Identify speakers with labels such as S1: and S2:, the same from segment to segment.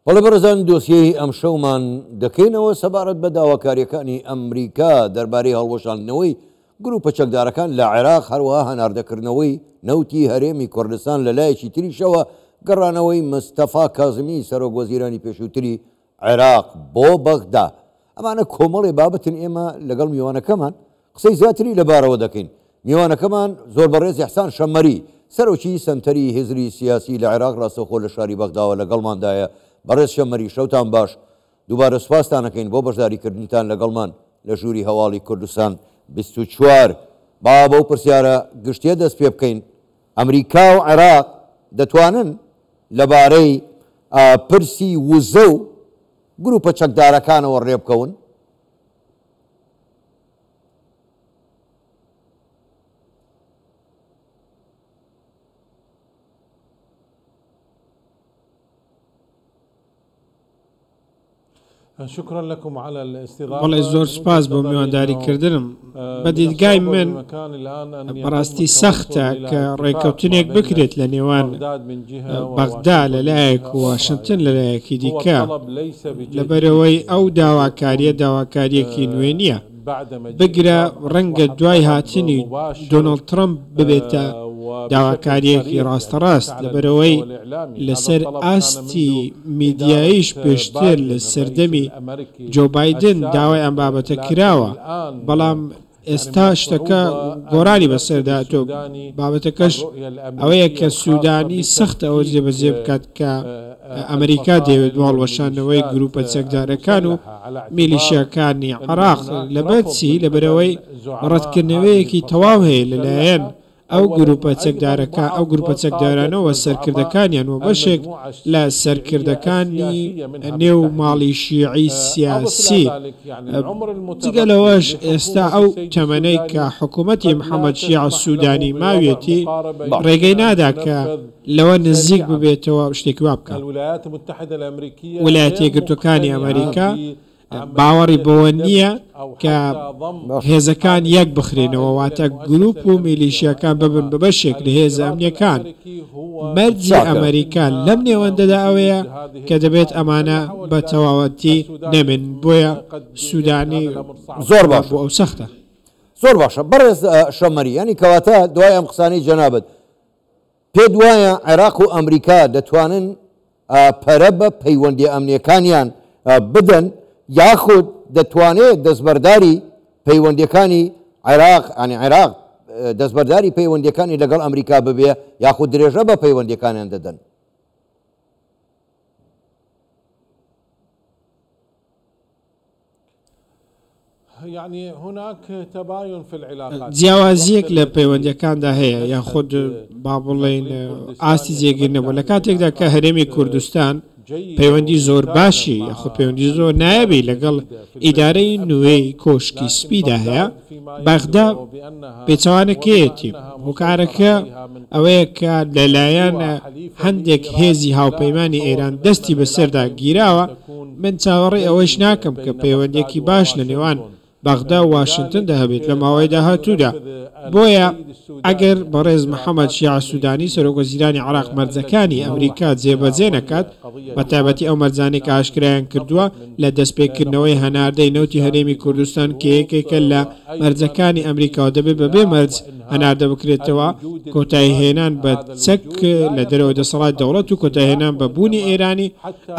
S1: بەڵێ بەڕێزان دۆسیەی ئەمشەومان دەکەینەوە سەبارەت بە داواکارییەکانی ئەمریکا دەربارەی هەڵوەشاندنەوەی گروپە چەکدارەکان لە عێراق، هەروەها هەناردەکردنەوەی نەوتی هەرێمی کوردستان، لەلایەکی تریشەوە گەڕانەوەی مستەفا کازمی سەرۆک وەزیرانی پێشووتری عێراق بۆ بەغدا. ئەمانە کۆمەڵێ بابەتن ئێمە لەگەڵ میوانەکەمان قسەی زیاتری لەبارەوە دەکەین. میوانەکەمان زۆر بەڕێز ئیحسان شەممەری، سەرۆکی سەنتەری هزری سیاسی لە عێراق ڕاستەوخۆ لە شاری بەغداوە لەگەڵماندایە. بەڕێز شەممەری شەوتان باش. دووبارە سوپاستان ئەکەین بۆ بەشداریکردنتان لەگەڵمان لە ژووری هەواڵی کوردستان 24. با بەو پرسیارە گشتیە دەست پێ بکەین، ئەمریکا و عێراق دەتوانن لەبارەی پرسی وزە و گروپە چەکدارەکانەوە ڕێبکەون؟
S2: بەڵێ زۆر سوپاس بۆ میوانداری کردنم. بە دیدگای من بەڕاستی سەختە کە ڕێککەوتنێک بکرێت لە نێوان بەغدا لە لایەک و واشنتن لە لایەکی دیکە، لەبەرئەوەی ئەو داواکارییە داواکارییەکی نوێ نییە. بگرە ڕەنگە دوای هاتنی دۆناڵد ترەمپ ببێتە داواکارییەکی ڕاستەڕاست، لەبەرئەوەی لەسەر ئاستی میدیاییش پێشتر لە سەردەمی جۆ بایدن داوای ئەم بابەتە کراوە، بەڵام ئێستا شتەکە گۆڕانی بەسەردا هاتووە، بابەتەکەش ئەوەیە کە سوودانی سەختە ئەوە جێبەجێ بکات کە ئەمریکا دەیەوێت بۆ هەڵوەشاندنەوەی گرووپە چەکدارەکان و میلیشیاکانی عێراق، لەبەر چی؟ لەبەرئەوەی ڕەتکردنەوەیەکی تەواو هەیە لەلایەن ئەو گرووپە چەکدارەکە ئەو گرووپە چەکدارانە و سەرکردەکانیان و بەشێک لە سەرکردەکانی نێو ماڵی شیعی سیاسی. جگە لەوەش ئێستا ئەو تەمەنەی کە حکوومەتی محەمەد شیاع سوودانی ماویەتی ڕێگەی نادا کە لەوە نزیک ببێتەوە شتێکی وا بکات. ویلایەتە یەکگرتووەکانی ئەمەریکا باوەڕی بەوە نییە کە هێزەکان یەک بخرێنەوە، واتە گروپ و میلیشیاکان ببن بە بەشێک لە هێزە ئەمنییەکان. مەرجی ئەمەریکا لەم نێوەندەدا ئەوەیە کە دەبێت ئەمانە بە تەواوەتی نەمێنن، بۆیە سوودانی
S1: زۆر باش
S2: بۆ ئەو سەختە.
S1: زۆر باشە بەڕێز شەمەری، یانی کەواتە دوای ئەم قسانەی جەنابت پێت وایە عێراق و ئەمریکا دەتوانن پەرە بە پەیوەندیە ئەمنیەکانیان بدەن یاخود دەتوانێت دەستبەرداری پەیوەندیەکانی عێراق ینی عێراق دەستبەرداری پەیوەندیەکانی لەگەڵ ئەمریکا ببێ یاخود درێژە بە پەیوەندیەکانیان دەدەن؟
S2: جیاوازییەک لە پەیوەندییەکاندا هەیە یاخود با بڵێین ئاستی جێگیر نەبووە لە کاتێکدا کە هەرێمی کوردستان پەیوەندی زۆر باشی یاخود پەیوەندی زۆر نایابی لەگەڵ ئیدارەی نوێی کۆشکی سپیدا هەیە، بەغدا پێچەوانەکەیەتی، هۆکارەکە ئەوەیە کە لەلایەن هەندێک هێزی هاوپەیمانی ئێران دەستی بەسەردا گیراوە، من چاوەڕێی ئەوەیش ناکەم کە پەیوەندییەکی باش لە نێوان بەغدا و واشنتندا هەبێت لە ماوەی داهاتوودا. بۆیە ئەگەر بەڕێز محەمەد شیاع سودانی سەرۆکوەزیرانی عێراق مەرجەکانی ئەمریکا جێبەجێ نەکات، بەتایبەتی ئەو مەرجانەی کە ئاشکرایان کردووە لە دەستپێکردنەوەی هەناردەی نەوتی هەرێمی کوردستان کە یەکێکە لە مەرجەکانی ئەمریکا و دەبێت بەبێ مەرج هەناردە بکرێتەوە، کۆتاییهێنان بە چەک لە دەرەوەی دەسەڵاتی دەوڵەت و کۆتاییهێنان بە بوونی ئێرانی،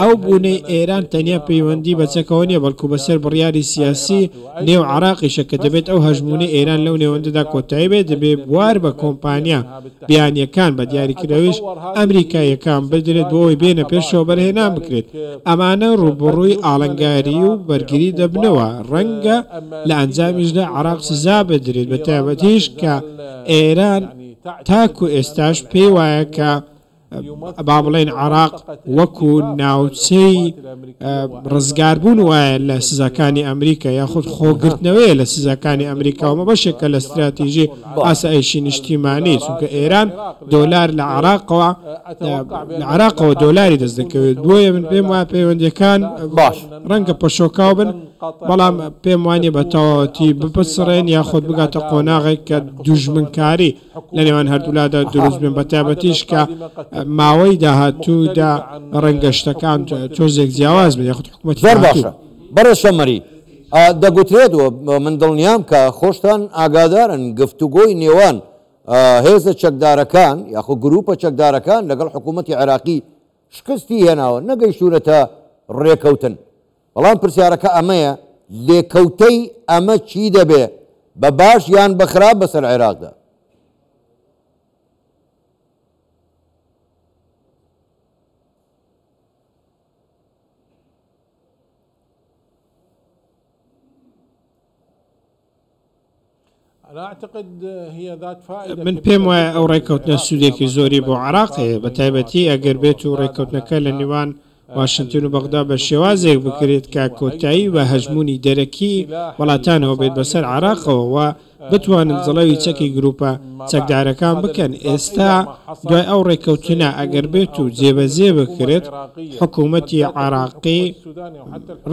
S2: ئەو بوونەی ئێران تەنیا پەیوەندی بە چەکەوە نییە، بەڵکو بەسەر بڕیاری سیاسی نێو عێراقیشە کە دەبێت ئەو هەژموونەی ئێران لەو نێوەندەدا کۆتایی بێت، دەبێت بوار بە کۆمپانیا بیانییەکان بە دیاریکراویش ئەمریکاییەکان بدرێت بۆ ئەوەی بێنە پێشەوە بەرهێنان بکرێت، ئەمانە ڕووبەڕووی ئاڵنگاری و بەرگری دەبنەوە، ڕەنگە لە ئەنجامیشدا عێراق سزا بدرێت، بەتایبەتیش کە ئێران تاکو ئێستاش پێی وایە کە با بڵێین عێراق وەکو ناوچەی ڕزگاربوون وایە لە سزاکانی ئەمریکا یاخود خۆگرتنەوەیە لە سزاکانی ئەمریکا و بەشێکە لە ستراتیژی ئاسایشی نیشتیمانی چونکە ئێران دۆلار لە عێراقەوە لە عێراقەوە دۆلاری دەست دەکەوێت بۆیە من پێم وایە پەیوەندیەکان
S1: باش
S2: ڕەنگە پەشۆکاو بن. بەڵام پێم وانیە بە تەواوەتی بپچڕێن یاخود بگاتە قۆناغێک کە دوژمنکاری لە نێوان هەردوولادا دروست بن، بە تایبەتیش کە ماوەی داهاتوودا ڕەنگە شتەکان تۆزێک جیاواز بن یاخود حکومەتی
S1: زۆر
S2: داهاتوو.
S1: باشە بەڕێز شەمەری، دەگوترێت و من دڵنیام کە خۆشتان ئاگادارن گفتوگۆی نێوان هێزە چەکدارەکان یاخۆ گروپە چەکدارەکان لەگەڵ حکوومەتی عێراقی شکستی هێناوە، نەگەیشتوونەتە ڕێکەوتن. بەڵام پرسیارەکە ئەمەیە، لێکەوتەی ئەمە چی دەبێ بە باش یان بە خراپ بەسەر عێراقدا؟
S2: من پێم وایە ئەو ڕێککەوتنە سوودێکی زۆری بۆ عێراق هەیە، بە تایبەتی ئەگەر بێت و ڕێککەوتنەکە لە نێوان واشنتن و بەغدا بە شێوازێک بکرێت کە کۆتایی بە هەژموونی دەرەکی وڵاتانەوە بێت بەسەر عێراقەوە و بتوانن جڵەوی چەکی گرووپە چەکدارەکان بکەن، ئێستا دوای ئەو ڕێککەوتنە ئەگەر بێت و جێبەجێ بکرێت حکوومەتی عێراقی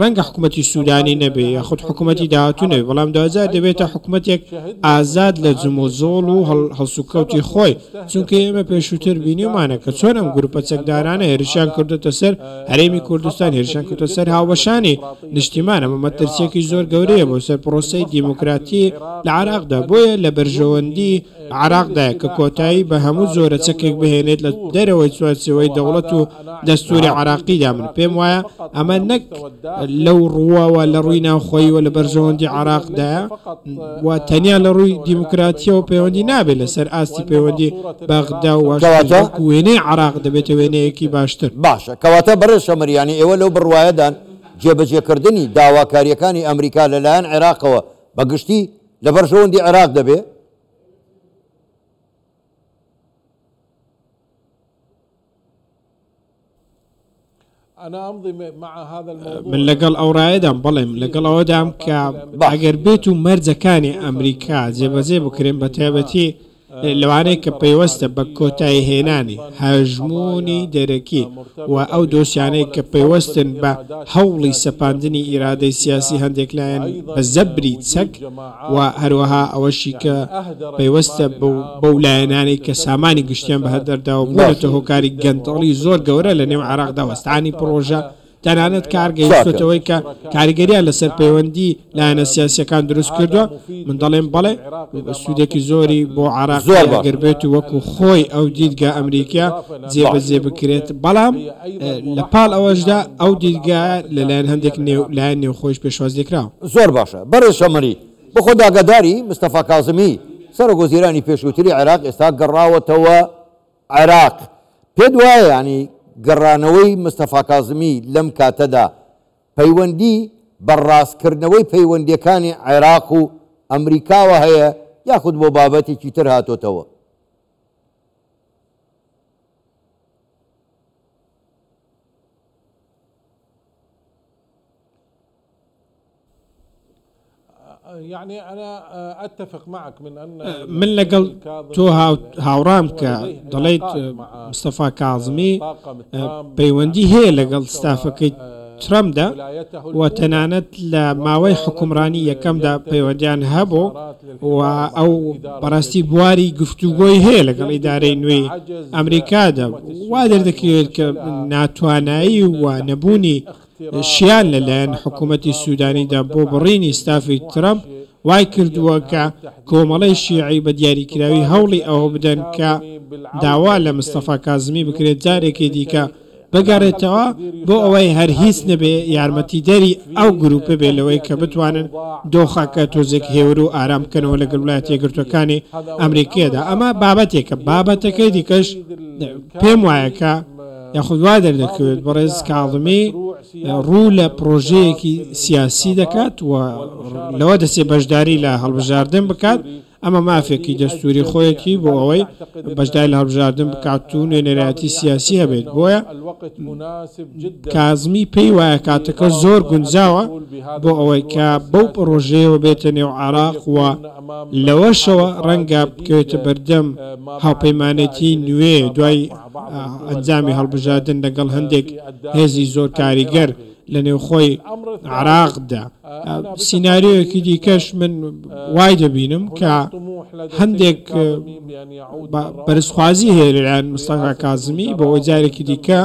S2: ڕەنگە حکوومەتی سوودانی نەبێ یاخود حکوومەتی داهاتوو نەبێ، بەڵام دواجار دەبێتە حکوومەتێک ئازاد لە جموجۆڵ و هەڵسوکەوتی خۆی، چونکە ئێمە پێشووتر بینیومانە کە چۆن ئەم گرووپە چەکدارانە هێرشیان کردۆتە سەر هەرێمی کوردستان، هێرشیان کردۆتە سەر هاوبەشانی نیشتیمان، ئەمە مەترسییەکی زۆر گەورەیە بۆ سەر پرۆسەی دیموکراتی لە عێراقدا، بۆیە لە بەرژەوەندی عێراقدایە کە کۆتایی بە هەموو جۆرە چەکێک بهێنێت لە دەرەوەی چوارچێوەی دەوڵەت و دەستووری عێراقیدا، من پێم وایە ئەمە نەک لەو ڕووەوە لە ڕووی ناوخۆییوە لە بەرژەوەندی عێراقدایە و تەنیا لە ڕووی دیموکراتییەوە پەیوەندی نابێت لەسەر ئاستی پەیوەندی بەغدا و واشنتن، بەڵکو وێنەی عێراق دەبێتە وێنەیەکی باشتر.
S1: باشە کەواتە بەڕێز شەمەریانی ئێوە لەو بڕوایەدان جێبەجێکردنی داواکارییەکانی ئەمریکا لەلایەن عێراقەوە بە گشتی لە بەرژەوەندی عێراق دەبێ؟
S2: من لەگەڵ ئەو ڕایەدام، بەڵێ من لەگەڵ ئەوەدام کە ئەگەر بێت و مەرجەکانی ئەمریکا جێبەجێ بکرێن بە تایبەتی لەوانەی کە پەیوەستە بە کۆتاییهێنانی هەژموونی دەرەکی و ئەو دۆسیانەی کە پەیوەستن بە هەوڵی سەپاندنی ئیرادەی سیاسی هەندێک لایەن بە زەبری چەک و هەروەها ئەوەشی کە پەیوەستە بەو لایەنانەی کە سامانی گشتیان بەهەدەر داوە بوونەتە هۆکاری گەندەڵی زۆر گەورە لە نێو عێراقدا وەستانی پڕۆژە تەنانەت کار گەیشتۆتەوەی کە کاریگەریان لەسەر پەیوەندی لایەنە سیاسیەکان دروست کردووە من دەڵێم بەڵێ سوودێکی زۆری بۆ عێراق ئەگەر بێت و وەکو خۆی ئەو دیدگا ئەمریکا جێبەجێ بکرێت بەڵام لە پاڵ ئەوەشدا ئەو دیدگا لەلایەن هەندێک لایەن نێوخۆیش پێشواز لێکراوە.
S1: زۆر باشە بەڕێز شەمەری بەخۆت ئاگاداری مستەفا کازمی سەرۆک وەزیرانی پێشووتری عێراق ئێستا گەڕاوەتەوە عێراق پێت وایە یانی گەڕانەوەی مستەفا کازمی لەم کاتەدا پەیوەندی بە ڕاستکردنەوەی پەیوەندیەکانی عێراق و ئەمریکاوە هەیە یاخود بۆ بابەتێکی تر هاتۆتەوە؟
S2: من لەگەڵ تۆ هاوڕام کە دەڵێیت مستەفا کازمی پەیوەندی هەیە لەگەڵ ستافەکەی ترەمپدا و تەنانەت لە ماوەی حوکمڕانی یەکەمدا پەیوەندیان هەبوو و ئەو بەڕاستی بواری گفتوگۆی هەیە لەگەڵ ئیدارەی نوێی ئەمریکادا وا دەردەکەوێت کە ناتوانایی و نەبوونی شیان لەلایەن حکوومەتی سوودانیدا بۆ بڕینی ستافی ترەمپ وای کردووە کە کۆمەڵەی شیعی بە دیاریکراوی هەوڵی ئەوە بدەن کە داوا لە مستەفا کازمی بکرێت جارێکی دیکە بگەڕێتەوە بۆ ئەوەی هەر هیچ نەبێ یارمەتیدەری ئەو گرووپە بێ لەوەی کە بتوانن دۆخەکە تۆزێک هێور و ئارام بکەنەوە لەگەڵ وڵایەتە یەکگرتووەکانی ئەمریکیدا. ئەمە بابەتێکە، بابەتەکەی دیکەش پێم وایە کە یاخود وا دەردەکەوێت بەڕێز کاظمی ڕوو لە پڕۆژەیەکی سیاسی دەکات و لەوە دەچێت بەشداری لە هەڵبژاردن بکات، ئەمە مافێکی دەستووری خۆیەتی بۆ ئەوەی بەشداری لە هەڵبژاردن بکات و نوێنەرایەتی سیاسی هەبێت، بۆیە کازمی پێی وایە کاتەکە زۆر گونجاوە بۆ ئەوەی کە بەو پڕۆژەیەوە بێتە نێو عێراق و لەوەشەوە ڕەنگە بکەوێتە بەردەم هاوپەیمانێتی نوێ دوای ئەنجامی هەڵبژاردن لەگەڵ هەندێک هێزی زۆر کاریگەر. لە نێوخۆی عێراقدا. سیناریۆیەکی دیکەش من وای دەبینم کە هەندێک بەرزخوازی هەیە لەلایەن مستەفا کازمی بۆ ئەوەی جارێکی دیکە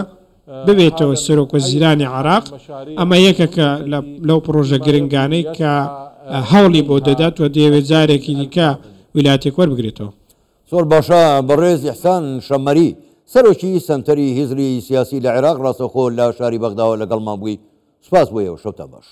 S2: ببێتەوە سەرۆک وەزیرانی عێراق، ئەمە یەکێکە لەو پڕۆژە گرنگانەی کە هەوڵی بۆ دەدات و دەیەوێت جارێکی دیکە ویلایەتێک وەربگرێتەوە.
S1: زۆر باشە بەڕێز ئیحسان شەممەری، سەرۆکی سەنتەری هزری سیاسی لە عێراق ڕاستەوخۆ لە شاری بەغداوە لەگەڵمان بووی، سوپاس بۆ ئێوە، شەوتان باش.